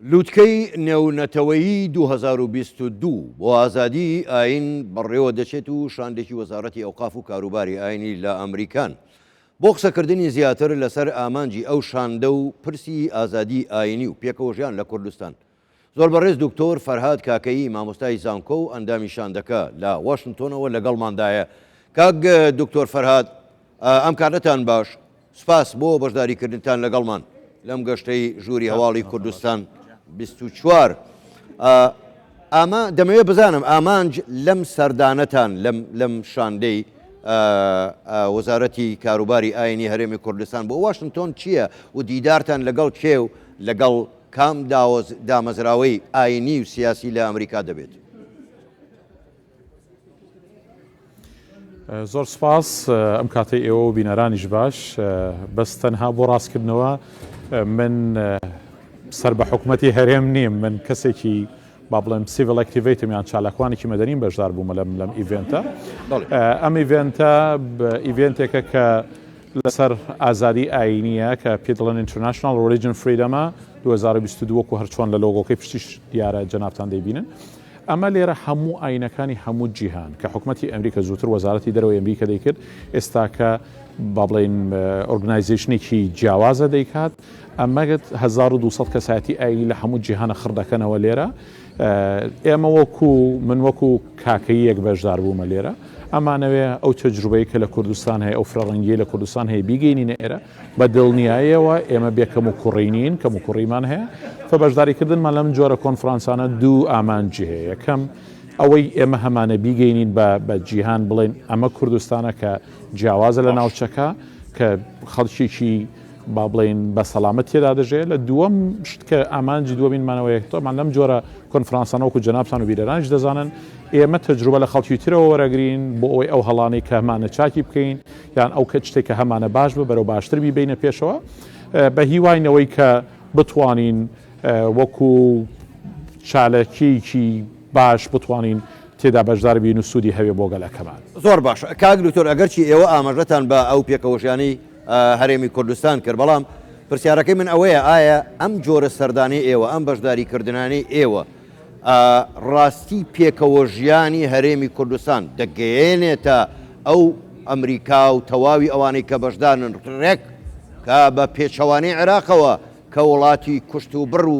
لوتکەی نێونەتەوەیی 2022 بۆ ئازادیی ئایین بەڕێوە دەچێت و شاندێکی وەزارەتی ئەوقاف و کاروباری ئایینی لە ئەمریکان بۆ قسەکردنی زیاتر لەسەر ئامانجی ئەو شاندە و پرسی ئازادیی ئایینی و پێکەوەژیان لە کوردستان زۆر بەڕێز دکتۆر فەرهاد کاکەیی مامۆستای زانکۆ و ئەندامی شاندەکە لە واشنتۆنەوە لەگەڵماندایە. کاک دکتۆر فەرهاد ئەم کاتەتان باش، سوپاس بۆ بەشداریکردنتان لەگەڵمان لەم گەشتەی ژووری هەواڵی کوردستان 24. ئامە دەمەوێت بزانم ئامانج لەم سەردانەتان لەم لەم شاندەی وەزارەتی کاروباری ئاینی هەرێمی کوردستان بۆ واشنتۆن چییە و دیدارتان لەگەڵ کێ و لەگەڵ کام دامەزراوەی ئاینی و سیاسی لە ئەمریکا دەبێت؟ زۆر سپاس ئەم کاتەی ئێوە و بینەرانیش باش بەس تەنها بۆ ڕاستکردنەوە من سەر بە حکوومەتی هەرێم نیم من کەسێکی با بڵێم civil activist م یان چالاکوانێکی مەدەنیم بەشدار بوومە لەم لەم event ە ئەم event ە event ێکە کە لەسەر ئازادی ئایینییە کە پێی دەڵێن International Religion Freedom ە 2022 وەکو هەرچۆن لە لۆگۆکەی پشتیش دیارە جەنابتان دەیبینن. ئەمە لێرە هەموو ئایینەکانی هەموو جیهان کە حکومەتی ئەمریکا زووتر وەزارەتی دەرەوەی ئەمریکا دەیکرد ئێستاکە با بڵێین organization ێکی جیاوازە دەیکات ئەمە 1200 کەسایەتی ئایینی لە هەموو جیهانە خڕ دەکەنەوە لێرە ئێمە وەکو من وەکو کاکەییەک بەشدار بوومە لێرە ئەمانەوێ ئەو تەجروبەی کە لە کوردستان هەیە ئەو فرەڕەنگیەی لە کوردستان هەیە بیگەینینە ئێرە، بە دڵنیایەوە ئێمە بێ کەموکوڕی نین، کەموکوڕیمان هەیە، فە بەشداریکردنمان لەم جۆرە کۆنفرانسانە دوو ئامانجی هەیە، یەکەم ئەوەی ئێمە هەمانە بیگەینین بە بە جیهان بڵێین ئەمە کوردستانە کە جیاوازە لە ناوچەکە کە خەڵکێکی با بڵێین بە سەلامەت تێدا دەژێ لە دووەم شت کە ئامانجی دووەمینمانەوەیە تۆمان لەم جۆرە کۆنفرانسانە وەکو جەنابتان و بیرەرانیش دەزانن ئێمە تەجروبە لە خەڵکی ترەوە وەرەگرین بۆ ئەوەی ئەو هەڵانەی کە هەمانە چاکی بکەین یان ئەو کە شتێک کە هەمانە باش بە بەرەو باشتر بیبەینە پێشەوە بە هیواینەوەی کە بتوانین وەکو چالەکیەکی باش بتوانین تێدا بەشدار بین و سوودی هەبێ بۆ گەلەکەمان. زۆر باشە کاک دکتۆر ئەگەرچی ئێوە ئاماژەتان بە ئەو پێکەوەژیانەی هەرێمی کوردستان کرد، بەڵام پرسیارەکەی من ئەوەیە ئایا ئەم جۆرە سەردانەی ئێوە، ئەم بەشداریکردنانەی ئێوە ڕاستی پێکەوەژیانی هەرێمی کوردستان دەگەیەنێتە ئەو ئەمریکا و تەواوی ئەوانەی کە بەشدارن ڕێک کە بە پێچەوانەی عێراقەوە کە وڵاتی کوشت و بڕ و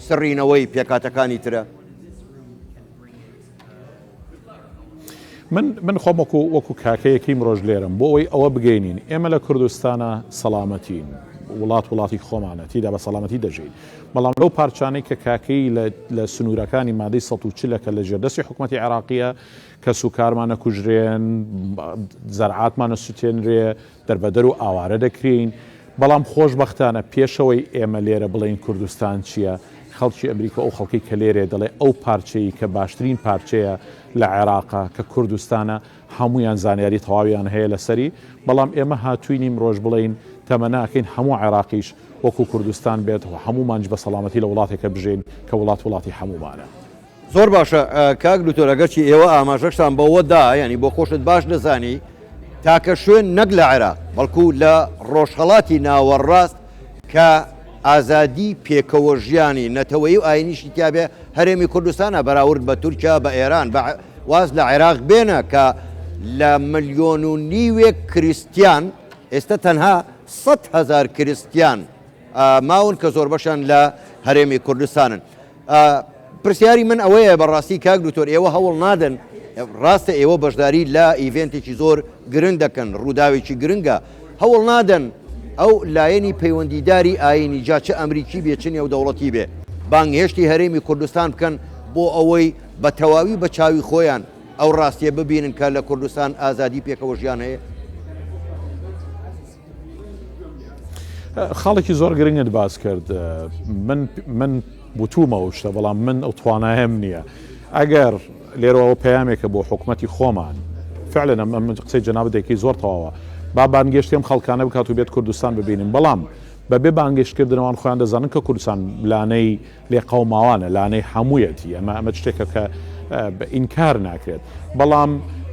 سڕینەوەی پێکهاتەکانی ترە؟ من من خۆم وەکو وەکو کاکەیەکی مرۆژ لێرم بۆ ئەوەی ئەوە بگەینین ئێمە لە کوردستانە سەڵامەتین وڵات وڵاتی خۆمانە تیدا بە سەڵامەتی دەژین بەڵام لەو پارچانەی کە کاکەی لە سنوورەکانی مادەی 140 کە لە ژێردەستی حکوومەتی عێراقیە کەس و کارمانە کوژرێن زەرعاتمانە سوتێنرێ دەربەدەر و ئاوارە دەکرێین، بەڵام خۆشبەختانە پێشەوەی ئێمە لێرە بڵێین کوردستان چییە، خەڵکی ئەمریکا و ئەو خەڵکەی کە لێرەیە دەڵێ ئەو پارچەی کە باشترین پارچەیە لە عێراقە کە کوردستانە، هەموویان زانیاری تەواویان هەیە لەسەری، بەڵام ئێمە هاتووین ئیمڕۆش بڵێین تەمەنا ئەکەین هەموو عێراقیش وەکو کوردستان بێت و هەموومانیش بە سەڵامەتی لە وڵاتێکە بژێین کە وڵات وڵاتی هەموومانە. زۆر باشە کاک دکتۆر ئەگەرچی ئێوە ئاماژەشتان بەوە دا یانی بۆ خۆشت باش دەزانی تاکە شوێن نەک لە عێراق بەڵکو لە ڕۆژهەڵاتی ناوەڕاست کە ئازادی پێکەوە ژیانی نەتەوەیی و ئاینیشی تیابێ هەرێمی کوردستانە بەراورد بە تورکیا بە ئێران بە واز لە عێراق بێنە کە لە ملیۆن و نیوێک کریستیان ئێستا تەنها 100 هزار کریستیان ماون کە زۆربەشیان لە هەرێمی کوردستانن. پرسیاری من ئەوەیە بەڕاستی کاک دکتۆر ئێوە هەوڵ نادەن ڕاستە ئێوە بەشداری لە event ێکی زۆر گرنگ دەکەن ڕووداوێکی گرنگە هەوڵ نادەن ئەو لایەنی پەیوەندیداری ئاینی جا چ ئەمریکی بێ چ نێودەوڵەتی بێ بانگهێشتی هەرێمی کوردستان بکەن بۆ ئەوەی بە تەواوی بە چاوی خۆیان ئەو ڕاستیە ببینن کە لە کوردستان ئازادی پێکەوە ژیان هەیە؟ خاڵێکی زۆر گرنگت باس کرد من من وتومە ئەو شتە بەڵام من ئەو توانایەم نییە ئەگەر لێرەوە پەیامێکە بۆ حکوومەتی خۆمان فعلا ئەم من قسەی جەناب دەکەی زۆر تەواوە با بانگێشتی ئەم خەڵکانە بکات و بێت کوردستان ببینین بەڵام بەبێ بانگێشتکردنەوان خۆیان دەزانن کە کوردستان لانەی لێقەوماوانە، لانەی هەموویەتی، ئەمە ئەمە شتێکە کە بە ئینکار ناکرێت، بەڵام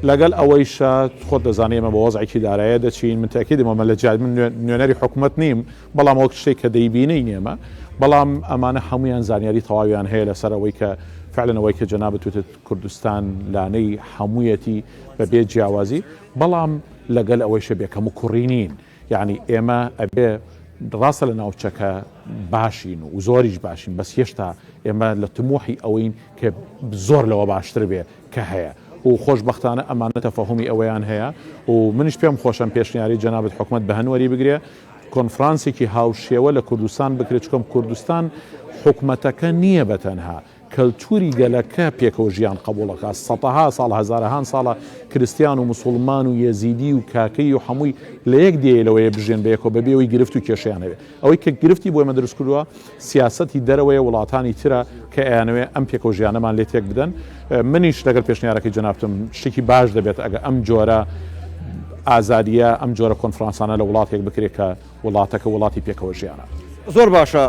لەگەل ئەوەیشا خۆت دەزانی ئێمە بە وەزعێکی دارایە دەچین، من تەئکیدم ئەمە لە جیات من نوێنەری حکومەت نیم، بەڵام وەک شتێک کە دەیبینین ئێمە. بەڵام ئەمانە هەموویان زانیاری تەواویان هەیە لەسەر ئەوەی کە فعلەن ئەوەی کە جەنابت وتت کوردستان لانەی هەموویەتی بە بێ جیاوازی بەڵام لەگەل ئەوەیشە بێ کەم و کوڕی نین یانی ئێمە ئەبێ ڕاستە لە ناوچەکە باشین و زۆریش باشین بەس هێشتا ئێمە لە تموحی ئەوەین کە زۆر لەوە باشتر بێ کە هەیە و خۆشبەختانە ئەمانە تەفەهومی ئەوەیان هەیە و منیش پێم خۆشە ئەم پێشنیارەی جەنابت حکومەت بە هەند وەریبگرێ کۆنفرانسێکی هاوشێوە لە کوردستان بکرێت چکم کوردستان حکومەتەکە نییە بە تەنها کەلتوری گەلەکە پێکەوە ژیان قبوڵەکە سەتەها ساڵ هەزارەهان ساڵە کریستیان و مسوڵمان و یەزیدی و کاکەی و حەمووی لە یەک دێیە لەوەیە بژێن بەیەکەوە بەبێ ئەوەی گرفت و کێشەیان هەبێ ئەوەی کە گرفتی بۆ ئێمە دروست کردووە سیاسەتی دەرەوەیە وڵاتانی ترە کە ئەیانەوێ ئەم پێکەوە ژیانەمان لێ تێک بدەن منیش لەگەڵ پێشنیارەکەی جەنابتم شتێکی باش دەبێت ئەگە ئەم جۆرە ئازادیە ئەم جۆرە کۆنفرانسانە لە وڵاتێک بکرێت کە وڵاتەکە وڵاتی پێکەوە ژیانە. زۆر باشە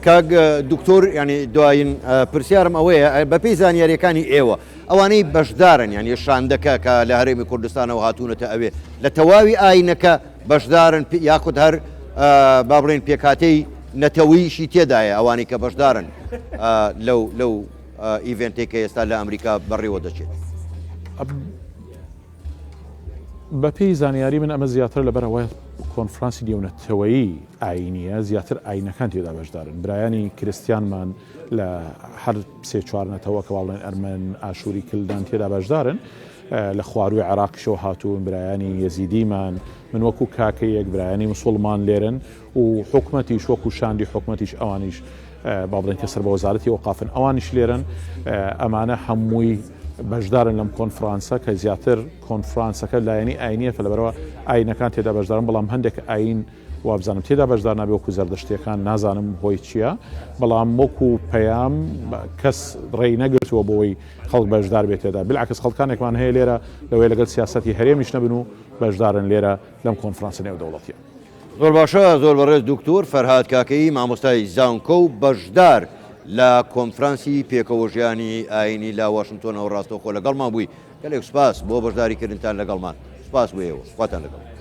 کاک دکتۆر یانی دوایین پرسیارم ئەوەیە بەپێی زانیاریەکانی ئێوە ئەوانەی بەشدارن یانی شاندەکە کە لە هەرێمی کوردستانەوە هاتوونەتە ئەوێ لە تەواوی ئاینەکە بەشدارن یاخود هەر با بڵێن پێکهاتەی نەتەوەیشی تێدایە ئەوانەی کە بەشدارن لەو لەو event ێک کە ئێستا لە ئەمریکا بەڕێوە دەچێت؟ بەپێی زانیاری من ئەمە زیاتر لەبەر ئەوە کۆنفرانسی نێونەتەوەیی ئاینیە زیاتر ئاینەکان تێدا بەشدارن برایانی کریسیانمان لە هەر سێ چوار نەتەوە کە باڵێن ئەرمەن ئاشووری کلدان تێدا بەشدارن لە خواروی عێراقیشەوە هاتوون برایانی یەزیدیمان من وەکو کاکەیەک برایانی مسوڵمان لێرن و حکومەتیش وەکو شاندی حکومەتیش ئەوانیش با بڵێن کە سەر بە وەزارەتی ئەوقافن ئەوانیش لێرن ئەمانە هەمووی بەشدارن لەم کۆنفرانسە کە زیاتر کۆنفرانسەکە لایەنی ئاینیە فلەبەرەوە ئاینەکان تێدا بەشدارن بەڵام هەندێک ئاین وابزانم تێدا بەشدار نابێ وەکو زەردەشتیەکان نازانم هۆی چییە بەڵام وەکو پەیام کەس ڕێی نەگرتووە بۆی خەڵک بەشدار بێت تێدا بالعکس خەڵکانێکمان هەیە لێرە لەوەی لەگەڵ سیاسەتی هەرێمیش نەبن و بەشدارن لێرە لەم کۆنفرانسە نێودەوڵەتیە. زۆر باشە زۆر بەڕێز دوکتور فەرهاد کاکەیی مامۆستای زانکۆ و بەشدار لە کۆنفرانسی پێکەوەژیانی ئایینی لە واشنتۆنەوە ڕاستەوخۆ لەگەڵمان بووی گەلێک سوپاس بۆ بەشداریکردنتان لەگەڵمان سوپاس بۆ ئێوە خواتان لەگەڵ.